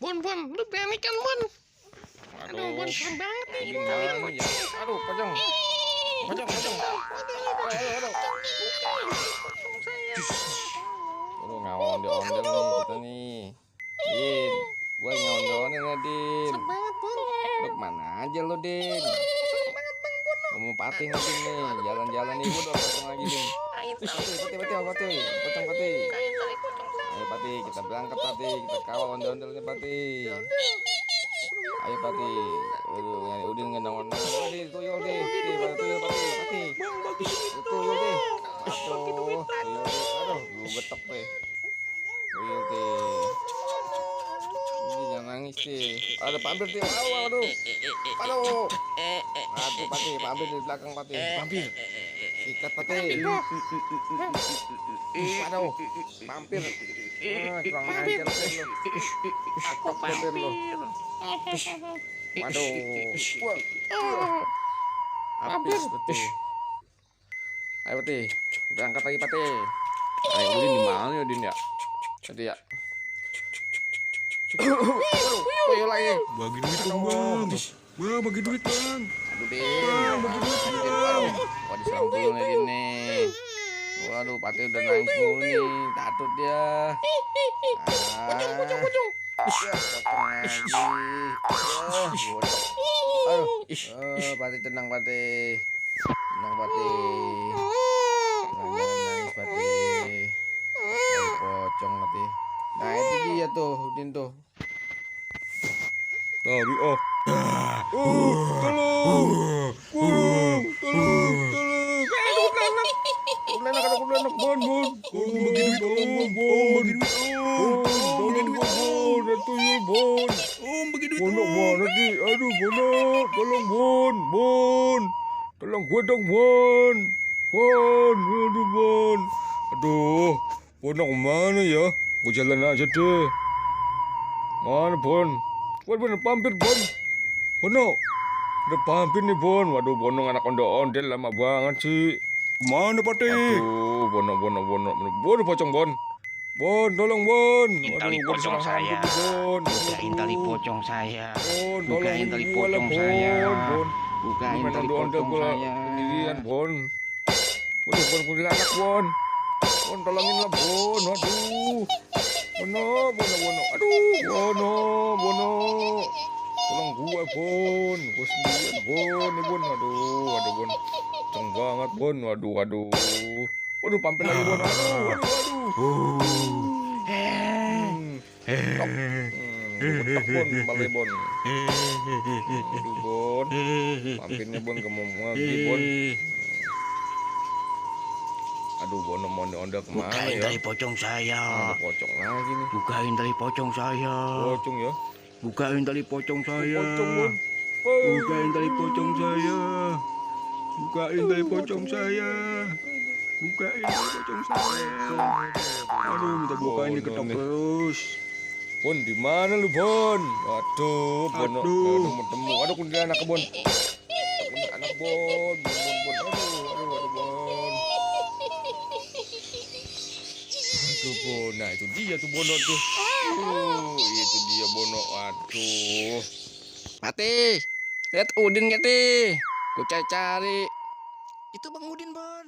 Bon, lu berani kan, Bon? Aduh, Bon, serem banget nih, Bon. Ya? Aduh, pocong. Pocong. Aduh. Pocong saya. Aduh, ngawon-ondel nih kita nih. Din, gua ngawon-ondel ya, Din. Serem banget, Bon. Lu kemana aja lu, Din? Serem banget, Bang, Bon. Kamu patih nih, Din nih. Jalan-jalan nih, gua udah pocong lagi, Din. Patih. Pocong patih. Kain tali pocong saya. Ayo, Patih, kita berangkat, Patih. Kita kawal ondel-ondelnya, Patih. Ayo, Patih. Aduh, udin ngendang-ngendang. Patih, tuyul deh. Tuyul, Patih. Bang, bagi duit, Tuyul deh. bagi duit, Tuyul deh. Aduh, lu betok deh. Tuyul deh. Ini jangan nangis deh. Ada pampir deh. Aduh. Aduh, Patih. Pampir di belakang, Patih. Pampir. Sikat, Patih. Aduh, pampir. Kurang ajar lu. aku pampir. Waduh. Pampir. Patih. Ayo, Patih. Berangkat lagi, Patih. Ayo, Udin di mana ya, Udin ya? Tadi ya. Tuyul lagi. Bagi duit dong bang. Bang bagi duit bang. Aduh, Din. Bagi duit dong Din. bang. Wah, diserang tuyulnya gini. Waduh, Patih udah nangis mulu nih. Takut dia. Pocong. Pocong lagi. Patih tenang, Patih. Tenang, Patih. Jangan nangis, Patih. Ayo, pocong, Patih. Nah, itu dia tuh, Udin tuh. Tadi oh. Tolong. Kunlanak bon. Bagi duit tolong bon. Tolong bon. Tuyul bon. Bagi duit. Bonok mana sih? Aduh bonok. Tolong bon. Tolong gua dong bon. Aduh bon. Aduh. Bonok mana ya? Gua jalan aja deh. Mana bon? Bon pampir bon. Bono. Udah pampir nih bon. Waduh Bono anak ondel lama banget sih. Mana Pati? Aduh Bono pocong bon. Bon tolong bon. Tali pocong saya. Bukain tali pocong saya. Bon Bukain tali gua lah, pocong saya. Bon. Bukain Gimana tali ondel pocong gua saya. sendirian bon. Bon kuntilanak bon. Bon tolongin lah bon. Aduh. Bono. Aduh Bono. Tolong gua bon. Gua sendirian bon. Nih bon. Aduh bon. Kenceng banget bon. Waduh. Waduh pampir lagi bon. Aduh. Stop. Betok bon. Balai bon. Aduh bon. Pampirnya bon. Kamu lagi bon. Aduh Bono mau ondel kemana Bukain ya? tali pocong saya. Ada pocong lagi nih. Bukain tali pocong saya. Pocong ya? Bukain tali pocong saya. Pocong bon. Bukain tali pocong saya. Bukain tali pocong saya. Bukain tali pocong saya. Aduh, minta bukain diketok terus. Bon, di mana lu Bon? Aduh, Bono, temu. Aduh, kuntilanak Bon. Anak Bon. Aduh, Bon. Aduh, Bon. Nah, itu dia tuh Bono tuh. Itu dia Bono. Aduh. Patih. Lihat Udin gak, Tih? Ku cari-cari. Itu Bang Udin, Bon.